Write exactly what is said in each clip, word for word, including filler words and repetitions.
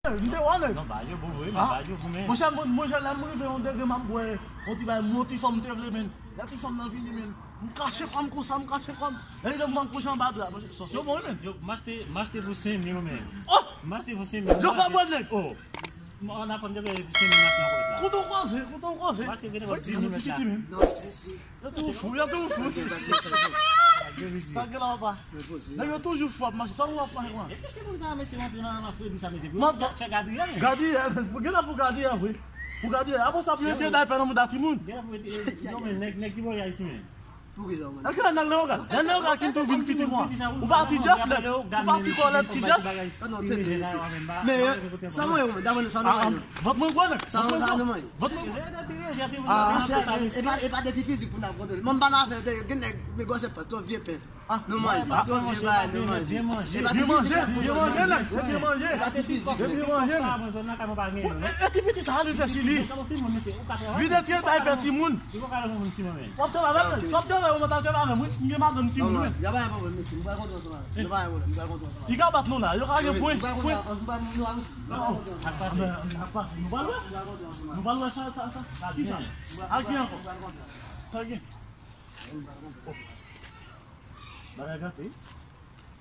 M te wè nèg. Non, bagay yo bon vre, men bagay yo bon, men. Monchè, mwen, monchè, lè m rive yon degre, m ap bwè yon ti bagay, m wè yon ti fanm m te vle, men. Lè ti fanm nan vini, men. M kache kò m konsa, m kache kò m. Lè li di m pran kouche anba dra, monchè, sòs yo bon, men. Yo, m achte, m achte pou senk mil, men. Oh! M achte pou senk mil. Yo fè bwè nèg. Oh! M, an aprann de senk mil m achte ankò la. Kouton kwaze, kouton kwaze. M achte vre nèg ap di nou ti piti, men. Non, se, se. Yo tou fou, yo tou fou. Sa gen la, papa. Nèg yo toujou fou ap mache. Sa ou ap mache, kòman? E kèske moun sa, mesye, rantre nan, nan fredi sa, mesye? Pou fè gadriyè, men. Gadriyè, men. Pou gen la pou gadriyè, vre. Pou gadriyè. Apre sa, pou yo te daypè nan mouda timoun. Gen la pou yo te, yo, men, nèg, nèg ki bò Ayiti, men. Pou ki sa, ou, men? Nan ki la, nan Leogàn? Nan Leogàn ki m tou vin piti, mwen. Ou pa ti Jeff, nèg? Ou pa ti kòlèt ti Jeff? Ah, non, tete, mesye. Men, sa mwen, mwen, davè nou, sa nou mwen. Vòt mwen gwo, nèg. Sa nou, sa nou mwen. Vòt mwen gwo. Ah, e pa, e pa de ti fizik pou n ap kontwole. Mwen, m pa nan afè de, gen nèg, men gòs pa twòp vye pen. Nou manje, twòp vye bagay, nou manje. E pa ti fizik, byen manje, nèg, se byen manje. E pa ti fizik. Se byen manje, nèg. E ti piti sa, li fè sou li. Vide tye daypè timoun. W ap travay avè m, w ap travay avè m, w ap travay avè m, wi, m gen madanm timoun, wi. Y a pa yon pwoblèm, mesye. M pral kontre ansanm avè w. Y a pa yon pwoblèm, m pral kontre ansanm avè w. Li ka bat nou la, yo ka gen pwen, pwen. Ak pase. Ak pase. Nou pral wè. Nou pral wè sa, sa, sa. Ki sa? Ak gen ankò. Sa gen. Bagay gate.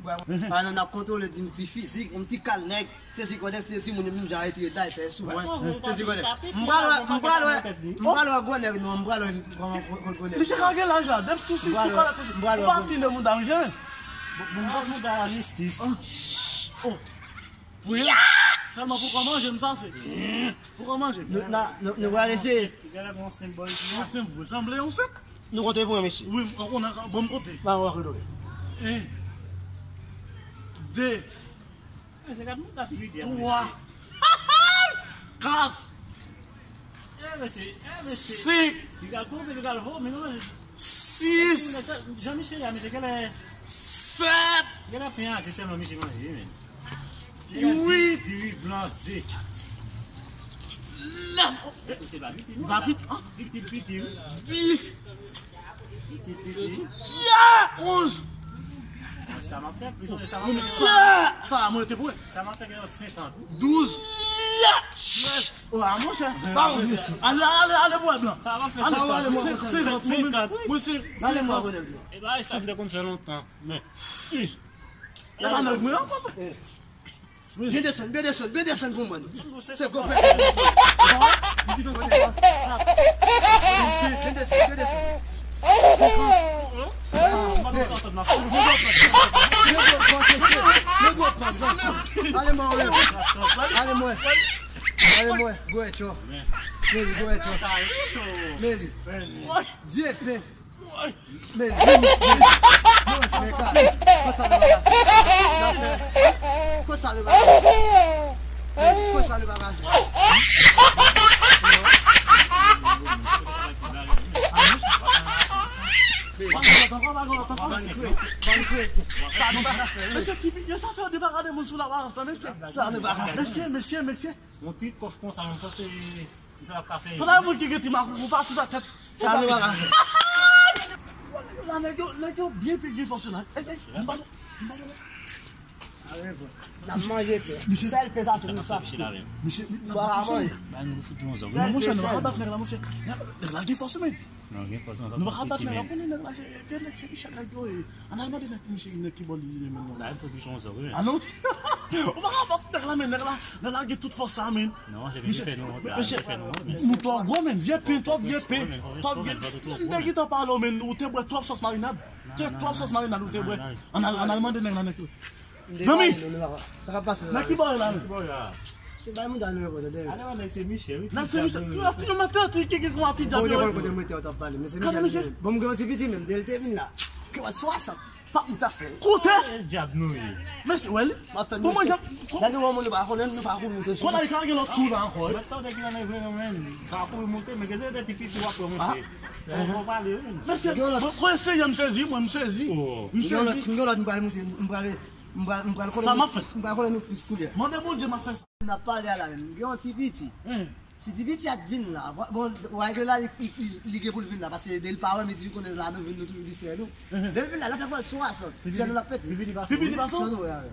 Pandan n ap kontwole, di m ti fizik, m ti kal nèg, sezi kòdèk, se timoun yo menm jan retire daypè sou mwen. Sezi kòdèk. M pral wè, m pral wè, m pral wè gwo nèg, non, m pral wè kòman gwo nèg. Misye ka gen laj la, depi sou sou kòdèk, ou pa tande moun danje, men. Bon, bon, bon, bon, la jistis. Oh. Wi. Sèlman pou kò manje m sa se. Pou kò manje. Nou, nou, nou pral eseye. Gade yon senp bòy. Yon senp vre, sanble yon senp. Nou konte pou mwen, mesye. Wi, m konnen, bon, m konte. Ba, w a konte. En. De. Mesye, gade moun dat ridye, twa. Kat. Eh, mesye, eh, mesye. Senk. Li pral tonbe, li pral vomi, non, mesye. Sis. Jan misye ye a, mesye, genlè. Sèt. Genlè pen a, se sèlman misye manje, men. Uit. Diri blan, ze. Nèf. Eh, se pa piti, non. Pa piti, an? Piti, piti, wi. Dis. Piti, piti. Ya! Onz. Sa m ap fè, sa m ap fè. Ya! Sa a, mwen te pou. Sa m ap fè, gen yon senkant, wi. Douz. Ya! Trèz. Oh, a, monchè. Ba, monchè. Ale, ale, ale, bwè blan. Sa va fè senkant. Senkant. Mwen, se, se, e ba, sa m te konn fè lontan. Men, e pa nèg mwen ankò, men. Byen desann, byen desann, byen desann pou mwen. Se konpè. Byen desann, byen desann. Ale, mwen, ale, mwen. Ale, mwen. Gwo etcho. Meli, gwo etcho. Meli. Vye pen. Men, men, men, men, men, ka, konsa nou pa ka fè. Konsa nou pa ka fè. Men, konsa nou pa ka fè. Mesye, tipi, yo sa fè yo debarase moun sou laparans lan, mesye. Sa nou pa ka fè. Mesye, mesye, mesye. Yon ti kòf konsa, yon kòf se Fò nan moun ki gen ti makoukou patou nan tèt. Sa nou pa ka. La, nèg yo, nèg yo byen pil gen fòs yo la. Ey, ey, m pa, m pa. N ap manje, frè. Sèl pè sa, se nou sa. Misye, misye, nou pa ka manje. Ba nou fout yon zòb. Non, monchè, nou pa ka bat nèg la, monchè. Nèg la gen fòs, men. Non, gen fòs, non, nou pa ka bat nèg la, konnen nèg la, se, se nèg, se Michel nèg yo ye. Ann al mande nèg misye nèg ki bò li ye menm non. La, fò ki son zòb, wi. Ah non. Ou pa ka bat nèg la, men nèg la, nèg la gen tout fòs sa, men. Non, se misye, misye, nou twò gwo, men. Vye pen, twòp vye pen. Twòp vye. M te gentan pale w, men, ou te bwè twòp sòs marinad. Te twòp sòs marinad ou te bwè. Ann al, ann al mande nèg la, nèg yo. Zanmi! Sa k ap pase la? Nan ki bò la, men? Se bay mouda nou yo, tande. Ale wè nèg se Michel, wi. Nèg se Michel. Yo, yo, yo, mete yon ti kiki kon a ti djab yo. Bon, m gen yon ti piti menm, de l te vin la. Ke w swasant. Pa ou ta fè. Koute! Djab nou ye. Mesye, wè li. M ap fè nou. Bon, mwen, jan. Lè nou wè moun nou pa konnen, nou pa kouri moute sou. Konnen li ka gen lòt tou la ankò, wi. Mwen tande ki nan vre, men. Pa kouri moute, men ke se de ti piti w ap wè, mesye. Bon, bon, pale, wi. Mesye, mwen, mwen sezi, mwen, m sezi. M sezi. M gen lòt, m gen lòt, m pral moute, m pral, m pral, m pral konnen. Sa m ap fè? M pral konnen nou plis koulye. Mande Bondye m ap fè sa. N ap pale a la menm. M gen yon ti piti. Si ti piti a t vin la, bon, w a regle la, li, li, li gen pou l vin la, paske de l pa wè m, li di li konnen la nou vin, nou toujou distrè nou. De l vin la, l ap fè pran swasant. Fè nou l ap pete. Pi piti pase w? Pi piti pase w? Sa nou wè avè l.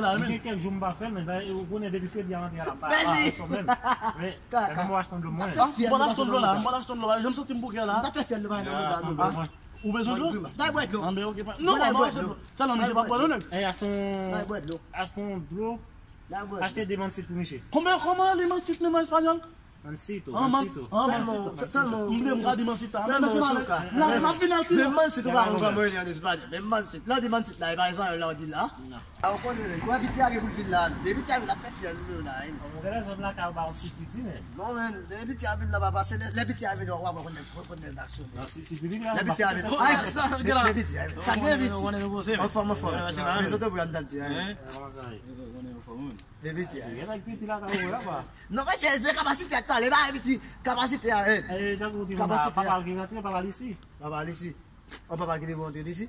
wè la, men. Gen kèk jou m pa fè l, men ou konnen depi fredi a rantre a la pa sou menm. Men, men mwen achte yon dlo mwen. M pral achte yon dlo la, m pral achte yon dlo la. Jan m santi m bouke la. M ta fè fyèl nou pa nan mouda nou, ba. Ou bezwen dlo? Dayè bwè dlo. Anben, oke, pa. Non, non, non. Sèlman misye pa bwè non, nèg. Ey, achte yon, achte yon dlo. Achte de mansit pou misye. Konbyen, kòman li mansit nan espanyòl? Mansito, ah, mansito. Ah, mansito. Tèlman. M vle m ka di mansita. Tèlman ou choka. La, m ap vin al pi lwen. Men mansit ou pa konn kòman li an espanyòl. Men mansit. Lè w di mansit la, e pa espanyòl la w di la. A, ou konnen, men, wè piti a gen pou l vin la. Depi piti a vin, l ap fè fyèl nou la, wi. Bon, mwen genlè zòn lakay ou ba yon ti piti, men. Non, men, depi piti a vin la, papa, se lè, lè piti a vin, w ap wè konnen, konnen l aksyone. Non, si, si piti vin la, m ap fè sa. Lè piti a vin. Sa gen piti a vin. Anfòm, anfòm. Men zòt ou pran dal ti a vin. Kòman sa ye? Kòman sa ye? Depi ti a. Gen nèg piti lakay ou, apa. Non, men, chè, de kapasite a k pale, ba piti. Kapasite a, wi. Kapasite a. Papa l ki rantre, papa l isi. Papa l isi. An papa l ki te pou rantre l isi.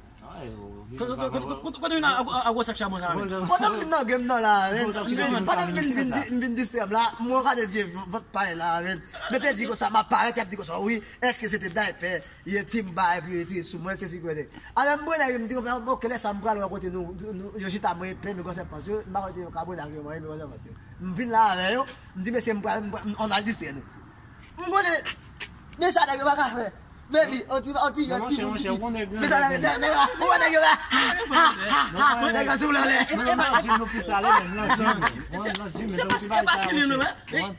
Kote w vin a gwo sak chabon sa la, men? Pandan m vin nan game nan la, men. Pandan m vin, vin, vin distrè m la, mwen gade vye vant pay la, men. Men te di konsa, m ap parèt, y ap di konsa, wi, èske se te daypè? Ye ti m bay epi ti sou mwen, se si kwè de. Alò, m bwè nèg yo, m di, ok, lè sa m pral wè kote nou, nou, yo chita mwen, pen, nou kòmse pans yo, m pa kote yo ka bwè nèg yo, mwen, men kòmse pans yo. M vin la avè yo, m di, mesye, m pral, m pral, ann al distrè nou. M konnen, men sa nèg yo pa ka fè. Men li, on ti, on ti, on ti, on ti. Men sa nèg yo, nèg yo, nèg yo, nèg yo sou lè. Se pa, se pa chilyen nou, men.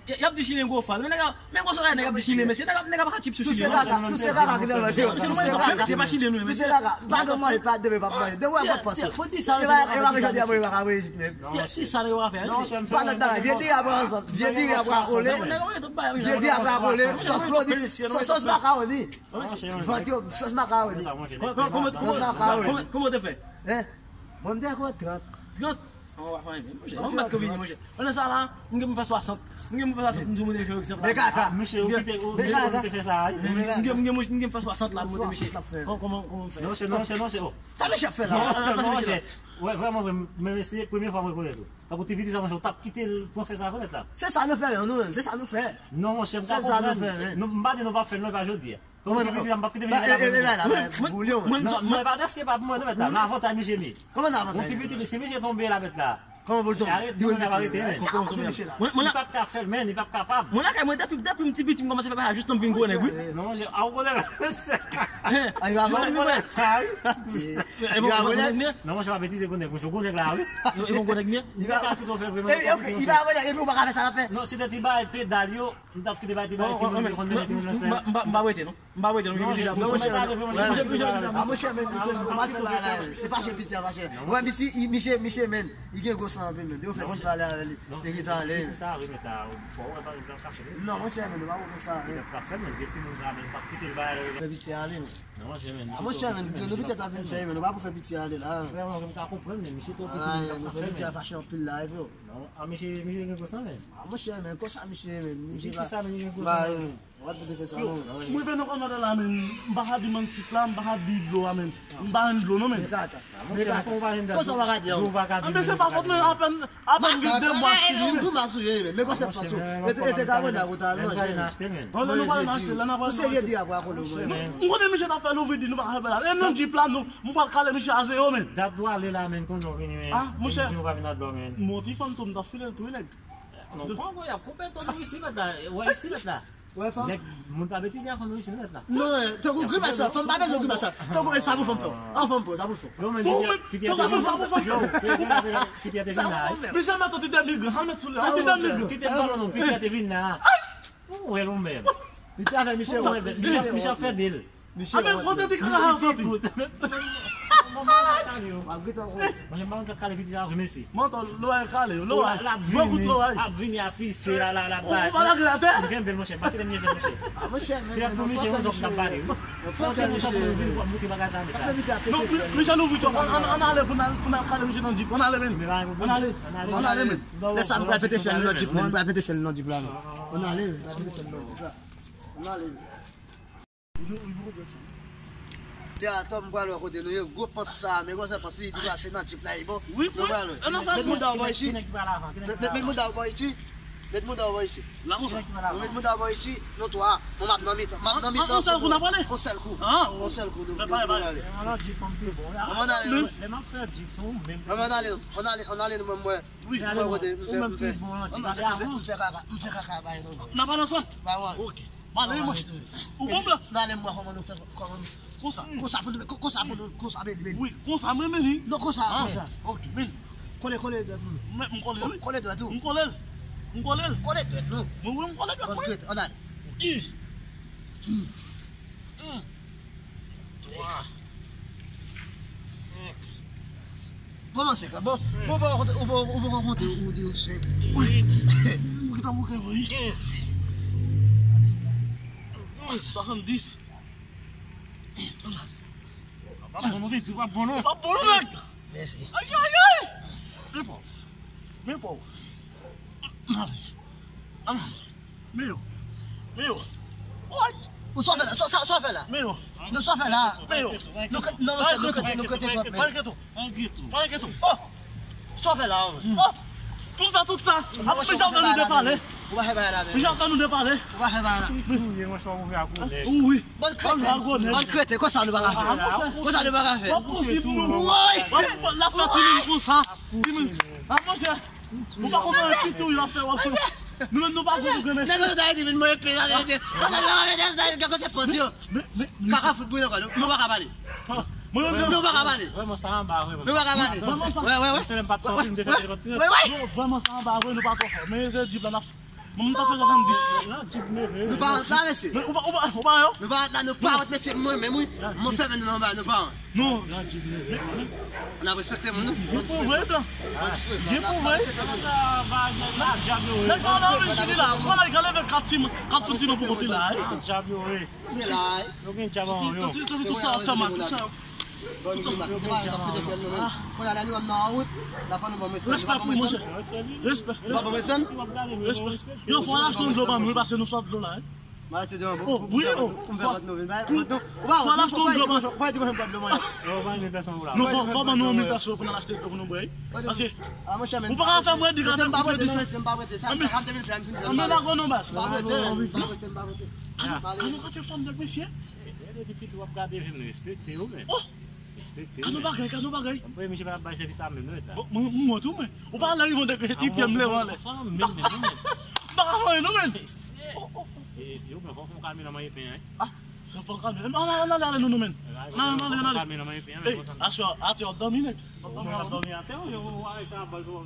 Y ap di chilyen gwo fal. Men nèg yo, men gwo sòrèy nèg ap di chilyen, mesye, nèg ap, nèg ap ka tchip sou chilyen. Tout se kaka, tout se kaka ki nan manje yo. Tout se kaka. Se pa chilyen nou, mesye. Tout se kaka. Pa gen manje, pa de, pa manje. De wè, pa panse. Fò di sa, e pa, e pa jodi a, mwen pa ka voye jit menm. Ti sa nèg yo ka fè. Pa nan bagay. Vye diri ap pran ansanm. Vye diri ap pran kole. Vye diri ap pran kole. Sòs blodi. Sòs, sòs makawoni. Vant yo, sòs makawoni. Kòman, kòman, kòman, kòman, kòman te fè? Hein? Mwen, m te ak trant. Trant? An, w ap fè anyen, monchè. Yon mèt ke vini, monchè. Pandan sa la, m gen pou m fè swasant. M gen pou m fè swasant, m di w, monchè, egzanp la. Men kaka. Misye, ou kite, ou, ou te fè sa, wi. M gen, m gen, m gen pou m fè swasant la, monte, misye. Kòman, kòman, kòman m fè? Non, monchè, non, monchè, non, monchè, oh. Sa misye ap fè la? Non, non, non, monchè. Wè, vrèman, vrèman, men mesye, premye fwa mwen rekonèt ou. Tankou ti piti sa, monchè, ou t ap kite l pran fè sa rekonèt la. Se sa nou fè, non, menm, se sa nou fè. Non, monchè, m ka konprann. Se sa nou fè, men. Non, m pa di nou p ap fè l, non, e pa jodi a. Kòman nou, m p ap kite misye la, mwen, mwen, mwen, mwen, non, e pa dèske pa pou mwen, non, mèt la, nan avantay misye li. Kòman nan avantay? Yon ti piti, si misye tonbe la, mèt la. Kòman pou l tonbe? Arete, li menm ap arete, men. Sa k ap pase misye la? Li p ap ka fè l, men, li p ap kapab. Mwen lakay mwen, depi, depi m ti piti, m kòmanse fè bagay jis tan m vin gwo nèg, wi. Non, monchè, a, ou konnen. Ay, pa bon. Ou konnen sa, wi. Li pa gwo nèg? Non, monchè, pa betize gwo nèg, monchè, gwo nèg la, wi. Li pa gwo nèg, men. Li pa ka kite w fè vrèman. Epi, ok, li pa gwo nèg, epi ou pa ka fè sa l ap fè. Non, si te ti bay pedal yo, m t ap kite bay ti bay ti moun yo konn mete moun nan. M pa, m pa, m pa wete, non. M pa wete, non, misye deja. Non, monchè, monchè, monchè, men, misye, ou pa fè bagay la, men. Se fache piti a fache. Wè, misye, misye, misye, men, li gen gwo san anpil, men. De ou fè ti pale avè li, li gentan ale, men. Sa remèt la, fò wè pa l ap ka fè. Non, monchè, men, ou pa pou fè sa, men. Li ap ka fè, men, vye timoun sa, men, pa kite l bagay la. Fè piti ale, men. Non, monchè, men, a, monchè, men, nou piti a ta vin fè, men, nou pa pou fè piti ale la. Vrèman, m ka konprann, men, misye twò piti, men, li ap ka fè, men. Fè piti a fache anpil la, e vre. Non, a, misye, misye gen gwo san, men. A, monchè, men, konsa misye, men, misye pa, ki sa, men, li gen gwo san, men. Wad pou te fè sa, non. Mwen vin nan kòmantè la, men. M pa ka di mansit la, m pa ka di dlo a, men. M pa jwenn dlo, non, men. Men kaka. Men kaka. Konsa w pa ka di, an. Anben, se pa fòt mwen, apèn, apèn gen de mwa fini, men. Ou grimas ou ye, men. Men konsèp pa sou. E te, e te ka mande a kouta, al manje. Non, non, nou pa nan achte, la, n ap al manje. Tout se vye di a pral kole, men. M konnen misye ta fè louvri di, nou pa ka fè la. E nan jip la, nou, m pral kale misye a zewo, men. Dat dwa ale la, men, konn nou vini, men. Ah, monchè. Nou pa vin a dlo, men. Mwen ti fanm tou, m ta file l tou, nèg. Non, pran gwo, y ap koupe tonton isi mèt la. Wè isi mèt la. Wè fanm. Nèg, moun pa betize a fanm isi mèt la. Non, tankou grimas sa, fanm pa bezwen grimas sa. Tankou, e sa pou fanm pran. An fanm pran, sa pou fanm. Yo, men, piti a te vin. Sa pou fanm. Yo, piti a te vin la. Misye mèt yon ti dèmigran, sa mèt sou li. Yon ti dèmigran. Kite balon non, piti a te vin la. Ou wè l ou menm. Misye avè misye. Misye ap fè de l. Misye, a men kote ti kaka sa soti? Malgre tan. Mwen, mwen, mwen kale fiti sa, mesye. Mantò, loray kale, loray. L ap vini, l ap vini a pise, la, la, la. Ou pa lage l atè? M kenbe l, monchè, pa kite m nieze, monchè. Se pou misye, mwen, zòf n ap pale, wi. Fòk misye vin pou moute bagay sa, mesye. Non, misye, nou vit, ann, ann, ann ale pou n al, pou n al kale misye nan jip. Ann ale, men. Ann ale. Ann ale, men. Lè sa, nou pral pete fyèl nan jip, men. Nou pral pete fyèl nan jip la, men. Ann ale, men. Ann ale, men. Lè atò m pral wè kote nou ye, gwo pans sa, men gwo sa pans li di pase nan jip la, e bon. Wi, nou pral wè. Met mouda w bò isi. Met, met mouda w bò isi. Met mouda w bò isi. La konsa. Nou met mouda w bò isi, nou twa. Mwen m ap nan mitan. M ap nan mitan. Yon sèl kou n ap ale? Yon sèl kou. Yon sèl kou nou, nou, nou ale. Ann ale. Lè m ap fè jip, se ou menm. Ann ale, ann ale, ann ale nou menm mwen. Wi. Mwen kote, m fè, m fè, m fè kaka, m fè kaka, pa yon. N ap ale ansanm? Ba mwen. Ok. M ale, mwen. Ou bon, blan? N ale, mwen, kòman nou fè, kòman nou. Konsa. Konsa pou nou, konsa pou nou, konsa, beni, beni. Wi, konsa, mwen, beni. Non, konsa, konsa. Ok, beni. Kole, kole dwèt nou. M kole l, wi. Kole dwèt ou. M kole l. M kole l. Kole dwèt nou. Mwen, wi, m kole dwèt mwen. Ann ale. Twa. Kòman se ka? Bon, bon, ou pa konte, ou pa, ou pa konte, ou di ou se. Wi. Ou ki ta bouke, wi. Kenz. Douz. Swasanndis. Pa bon, non, Viti, pa bon, non. Pa bon, non, nèg. Mèsi. Ay, ay, ay. Men pa w. Men pa w. Men yo. Men yo. What? Ou sa w fè la? Sa, sa, sa w fè la? Men yo. Nou sa w fè la? Men yo. Nou kre-, non, nou kre-, nou krete twòp, men. Pa enkyete w. Pa enkyete w. Pa enkyete w. Oh! Sa w fè la, menm? Oh! Pou m fè tout sa. Apre, misye ap fè nou depale. Ou pa fè bagay la, menm. Misye ap fè nou depale. Ou pa fè bagay la. Ou ye, mwen, sa w fè a koulè. Ou wi. Bann kreten. Bann kreten, konsa nou pa ka fè. Konsa nou pa ka fè. W ap pouse pou nou. Woy! W ap, l ap fè timoun konsa. Timoun. A, monchè. Ou pa konprann ki tou yo ap fè wòch yo. Nou menm nou pa gwo pou grenmèsi. Nèg yo ta di vin mwen pè la, mesye. Konsa nou pa ka fè, nèg yo se pòz yo. Men, men, men. Kaka fout bouyon ankò, nou, nou pa ka pale. Nou, nou pa ka pale. Vrèman, sa anba, vrèman. Nou pa ka pale. Vrèman, sa. Wè, wè, wè. Se lè m pa t fò, m te fè tèt. Wè, wè. Non, vrèman, sa anba, vre, nou pa twò fò. Men se jip la n ap. Mwen, m ta fè swasanndis. Nou pa rant la, mesye. Men ou pa, ou pa, ou pa, yo? Nou pa rant la, nou pa rant, mesye. Mwen menm, wi. Mwen fèmen nou nan anba, nou pa rant. Non. N ap respekte moun, non. Gen pou vre, blan. Gen pou vre. Nèg sa nan rijini la. Vwala, li ka leve kat timoun, kat fout timoun pou kont li la, wi. Djab yo, wi. Se la, wi. Yo gen djab an yo. Tout, tout, tout, tout sa w ap fè mal, tout sa. Bon, nou gen mas, nou pa, nou pa kote fè l, nou menm. Kounye a la, nou wè m nan wout, la fò nou ban m respè. Respè pou mwen, monchè. Respè. Ou pa ban m respè m? Respè. Yo, fò al achte yon dlo ban nou, wi, paske nou swaf dlo la, wi. M al achte dlo ban nou. Oh, wi, oh. Pou m fè vant nou vin, bay vant nou. Fò al achte yon dlo ban. Fò al achte yon dlo ban. Yo, ban mil pèsòn pou la. Non, fò, fò ban nou mil pèsòn pou n al achte dlo pou nou bwè, wi. Paske ou pa ka fè mwen di gade pou kredi sa. Anben, anben, la gwo non baz. Ka nou gade fanm nèg mesye. Depi piti w ap gade vin respekte yo, men. Oh! Respekte yo, men. Ka nou bagay, ka nou bagay. Mwen, misye pa t ap bay sèvis la menm, non, eta. Bon, mwen, mwen tou, men. Ou pa lè rive yon degre, ti pye m leve anlè. Sa menm, menm, menm. M pa ka fè anyen, non, men. Oh, oh, oh. E, yo, men, fò fè yon kalme nan manje pen an, wi. Ah, se fò kalme. Ann ale, ann ale, ann ale, non, non, men. Ann ale, ann ale, ann ale. Kalme nan manje pen an, men. Ey, aswè, atè w ap dòmi, nèg. Ou menm ap dòmi atè, ou, ou arete a baz ou.